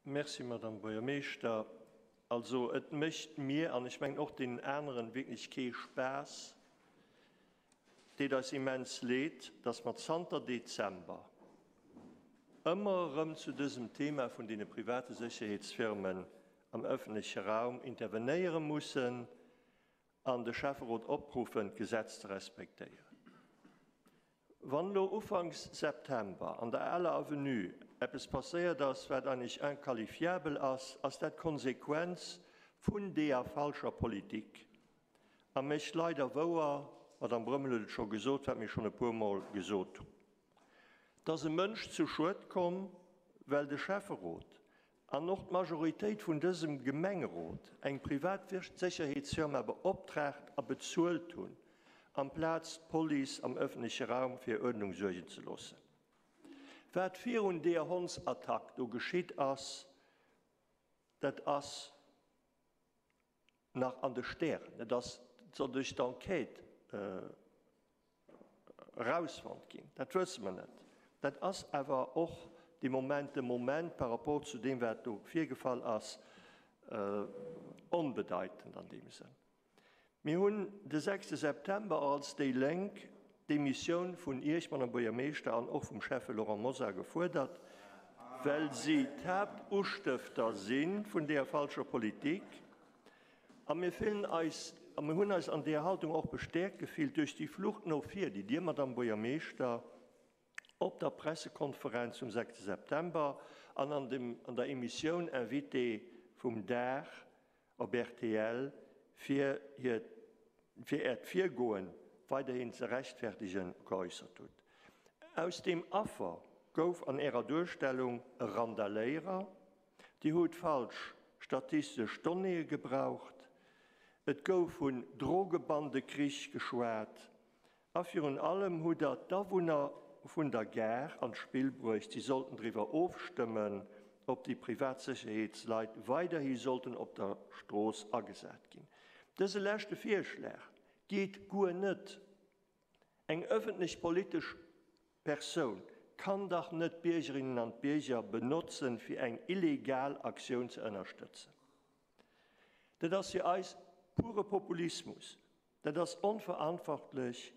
Merci, Madame Buergermeeschter. Also, et mécht mir, an ech mengen och deenen aneren, wierklech kee Spaass. Et deet eis immens leed, dass mer zanter Dezember ëmmer erëm zu dësem Thema vun deene private Sécherheetsfirmen am öffentleche Raum intervenéiere mussen an de Schäfferot opruffen, d'Gesetz ze respektéieren. Wann elo ufanks September an der Aler Avenue eppes passéiert ass, wat eigentlech inqualifiabel ass, ass dat d'Konsequenz vun deeër falscher Politik a mécht leider wouer, d'Madame Brömmel huet et scho gesot, wat mir schonn e puermol gesot hunn, Et ass e Mënsch zu Schued komm, well de Schäfferot an och d'Majoritéit vun dësem Gemengerot eng privat Sécherheetsfirma beoptraagt a bezuelt hunn, amplaz d'Police am öffentleche Raum fir Uerdnung suergen ze loossen. Wat virun deeër Hondsattack do geschitt ass, dat ass nach an de Stären. Et ass, soll duerch d'Enquête erausfonnt ginn. Dat wësse mer net. Dat ass awer och de Moment, de Moment par rapport zu deem, wat do virgefall ass, onbedeitend an deem Sënn. Mir hunn de sechste September als déi Lénk d'Demissioun vun Iech, Madame Buergermeeschter, an och vum Schäffe Laurent Mosar gefuerdert, well si d'Haaptustëfter si vun deeër falscher Politik. A mir fillen eis, a mir hunn eis an deeër Haltung och bestäerkt gefillt duerch déi Flucht no vir, déi Dir, Madame Buergermeeschter, op der Pressekonferenz vum 6 September an an dem, an der Emissioun Invité vum Dag op rtl fir hiert, fir Äert Virgoen weiderhin ze rechtfertegen, geäussert hutt. Aus deem Affer gouf an Ärer Duerstellung e Randaléierer. Dir hutt falsch statistesch Donnéeë gebraucht, et gouf vun Drogebandekrich geschwat a virun allem hutt Der d'Awunner vun der Gare an d'Spill bruecht, si sollten driwwer ofstëmmen, ob déi privat Sécherheetsleit weiderhi sollten op der Strooss agesat ginn. Dëse leschte Virschlag geet guer net. Eng ëffentlech politesch Persoun kann dach net d'Biergerinnen an d'Bierger benotzen, fir eng illegal Aktioun ze ënnerstëtzen. Dat ass fir eis pure Populismus, dat ass onverantwortlech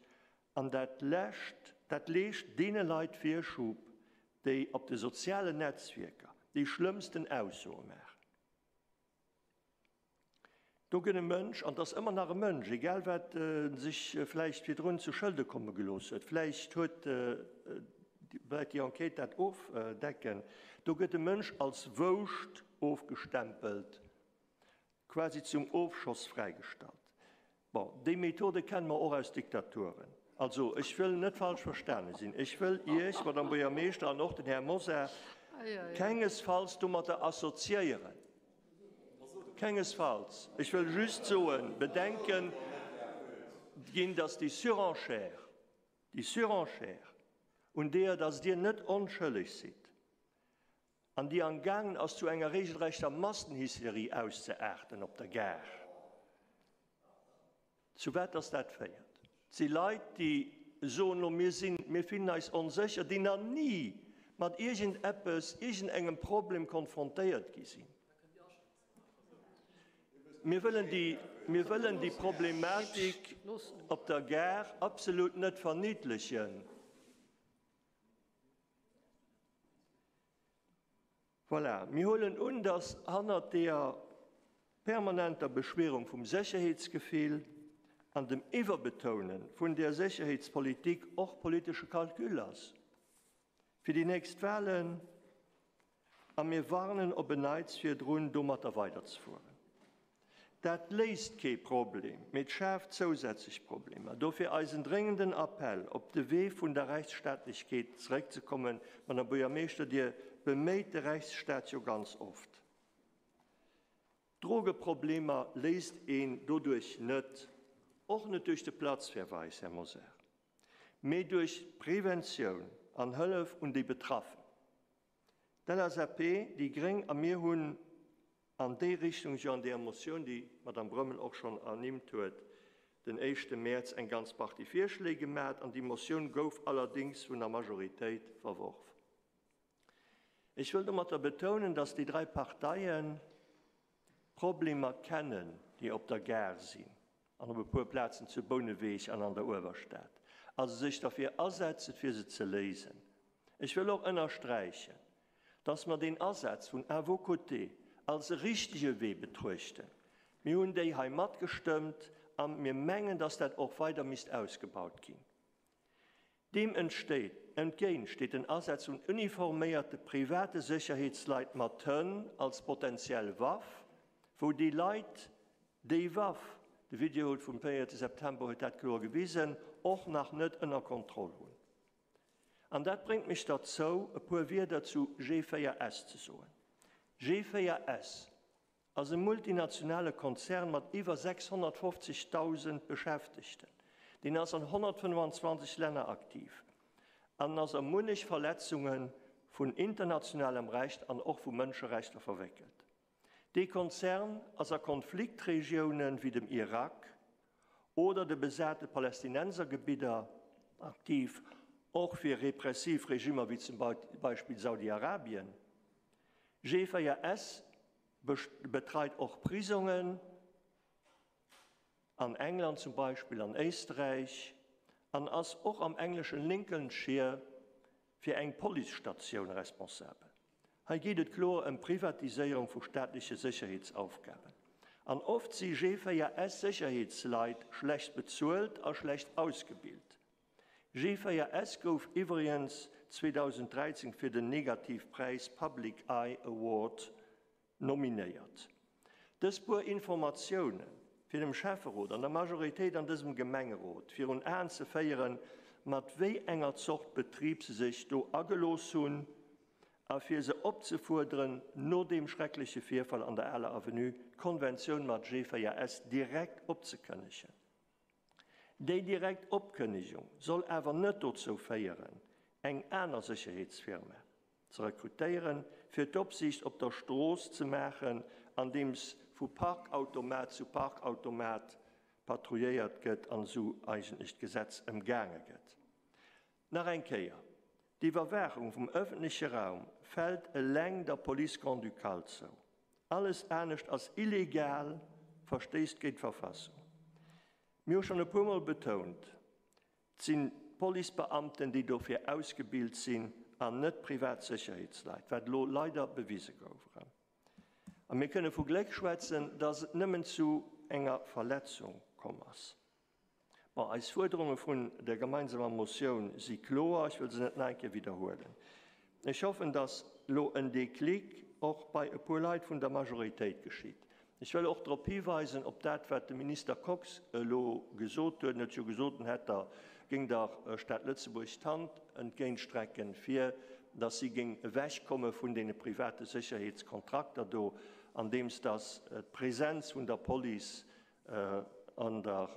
an dat läscht, dat leescht deene Leit Virschub, déi op de sozialen Netzwierker déi schlëmmsten Aussoe maachen. Do gëtt e Mënsch, an 't ass ëmmer nach e Mënsch, egal wat e sech vläicht virdrun zu Schëlde komme gelooss huet, vläicht huet wäert déi Enquête dat ofdecken, do gëtt e Mënsch als Wouscht ofgestempelt, quasi zum Ofschoss fräigestallt. Bon, déi Methode kenne mer och aus Diktaturen. Also, ech wëll net falsch verstane sinn. Ech wëll Iech, Madame Buergermeeschter, an och den Här Mosar, kengesfalls domatter assoziéieren. Kengesfalls. Ech wëll just soen, bedenken ginn, dass déi Surenchère, déi Surenchère, un deeër dass Dir net onschëlleg sidd, an déi am gaangen ass zu enger regelrechter Massenhysterie auszeaarten op der Gare, zu wat dass dat féiert. Et si Leit, déi soen elo, mir sinn, mir fillen eis onsécher, déi nach ni mat iergendeppes, iergendengem Problem konfrontéiert gi sinn. Mir wëllen déi, mir wëllen déi Problematik op der Gare absolut net verniddlechen. Voilà, mir huelen un, dass hannert deeër permanenter Beschwierung vum Sécherheetsgefill an dem Iwwerbetounen vun där Sécherheetspolitik och politesche Calcul ass fir déi nächst Wahlen. A mir warnen op en Neits virdrun, domatter weiderzefueren. Dat léist kee Problem, mee et schaaft zousätzlech Problemer. Dofir eisen dréngenden Appell, op de Wee vun der Rechtsstaatlechkeet zeréckzekommen. Madame Buergermeeschter, Dir beméit de Rechtsstaat jo ganz oft. D'Drogeproblemer léist een doduerch net, och net duerch de Platzverweis, Här Mosar, mee duerch Preventioun an Hëllef un déi Betraffen. D'LSAP, déi gréng a mir hunn an déi Richtung jo an deeër Motioun, déi d'Madame Brömmel och schonn ernimmt huet, den éischte Mäerz eng ganz Partie Virschléi gemat an déi Motioun gouf allerdéngs vun der Majoritéit verworf. Ech wëll domatter betounen, dass déi 3 Parteien d'Problemer kennen, déi op der Gare sinn an op e puer Plazen zu Bouneweg an an der Uewerstad, a se sech derfir asetzen, fir se ze léisen. Ech wëll och ënnersträichen, dass mer deen Asaz vun À vos côtés als e richtege Wee betruechten. Mir hunn déi hei matgestëmmt a mir mengen, dass dat och weider misst ausgebaut ginn. Deem entgéint steet den Asaz vun uniforméierte private Sécherheetsleit mat Hënn als potentiell Waff, wou déi Leit déi Waff, de Video vum 4 September huet dat kloer gewisen, och nach net ënner Kontroll hunn. An dat bréngt mech derzou, e puer Wierder zu G4S ze soen. G4S ass e multinationale Konzern mat iwwer 650.000 Beschäftegten. Deen ass an 125 Länner aktiv an ass a munnech Verletzunge vun internationalem Recht an och vu Mënscherechter verwéckelt. Dee Konzern ass a Konfliktregiounen wéi dem Irak oder de besate Palästinensergebidder aktiv, och fir repressiv Regimmer wéi zum Beispill Saudi-Arabien. G4S betreit och Prisongen an England zum Beispill, an Éisträich an ass och am engleschen Lincolnshire fir eng Policestatioun responsabel. Hei geet et kloer ëm d'Privatiséierung vu staatleche Sécherheetsaufgaben. An oft si G4S-Sécherheetsleit schlecht bezuelt a schlecht ausgebilt. G4S gouf iwwregens 2013 fir den Negativpräis Public Eye Award nominéiert. Dës puer Informatioune fir dem Schäfferot an der Majoritéit an dësem Gemengerot virun Aen ze féieren, mat wéi enger Zort Betrib se sech do agelooss hunn a fir se opzefuerderen, no deem schreckleche Virfall an der Aler Avenue d'Konventioun mat G4S direkt opzekënnegen. Déi direkt Opkënnegung soll awer net dozou féieren, eng aner Sécherheetsfirma ze rekrutéieren, fir d'Opsiicht op der Strooss ze maachen, andeems vu Parkautomat zu Parkautomat patrouilléiert gëtt an esou eigentlech d'Gesetz ëmgaange gëtt. Nach eng Kéier, D'Iwwerwaachung vum ëffentleche Raum fält eleng der Police grand-ducale zou. Alles anescht ass illegal, verstéisst géint d'Verfassung. Mir hu schonn e puermol betount, 't sinn d'Policebeamten, déi dofir ausgebilt sinn, an net privat Sécherheetsleit, wat elo leider bewise gouf erëm. A mir kënne vu Gléck schwätzen, dass et nëmmen zu enger Verletzung komm ass. Bon, eis Fuerderunge vun der gemeinsamer Motioun si kloer, ech wëll se net nach eng Kéier widderhuelen. Ech hoffen, dass elo en Déclic och bei e puer Leit vun der Majoritéit geschitt. Ech wëll och drop hiweisen, op dat, wat de Minister Kox elo gesot huet. En huet jo gesot, en hätt der, géing der Stad Lëtzebuerg d'Hand entgéintstrecken, fir dass si géing ewechkomme vun deene private Sécherheetskontrakter do, andeems dass d'Präsenz vun der Police an der,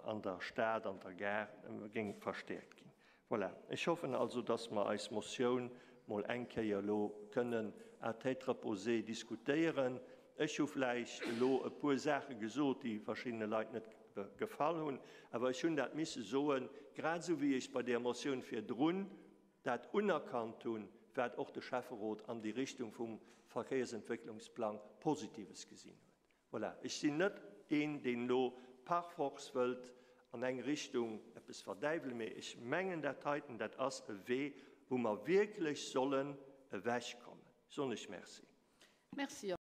an der Stad, an der Gare géing verstäerkt ginn. Voilà, ech hoffen also, dass mer eis Motioun mol eng Kéier elo kënnen à tête reposée diskutéieren. Ech hu vläicht elo e puer Saache gesot, déi verschiddene Leit net gefall hunn, awer ech hunn dat misse soen, grad esou wéi ech bei där Motioun virdrun dat unerkannt hunn, wat och de Schäfferot an déi Richtung vum Verkéiersentwécklungsplang Positives gesinn huet. Voilà, ech sinn net een, deen elo par force wëllt an eng Richtung eppes verdäiwelen, mee ech mengen, dat heiten, dat ass e Wee, wou mer wierklech sollen ewechkommen. Soen ech Merci. Merci.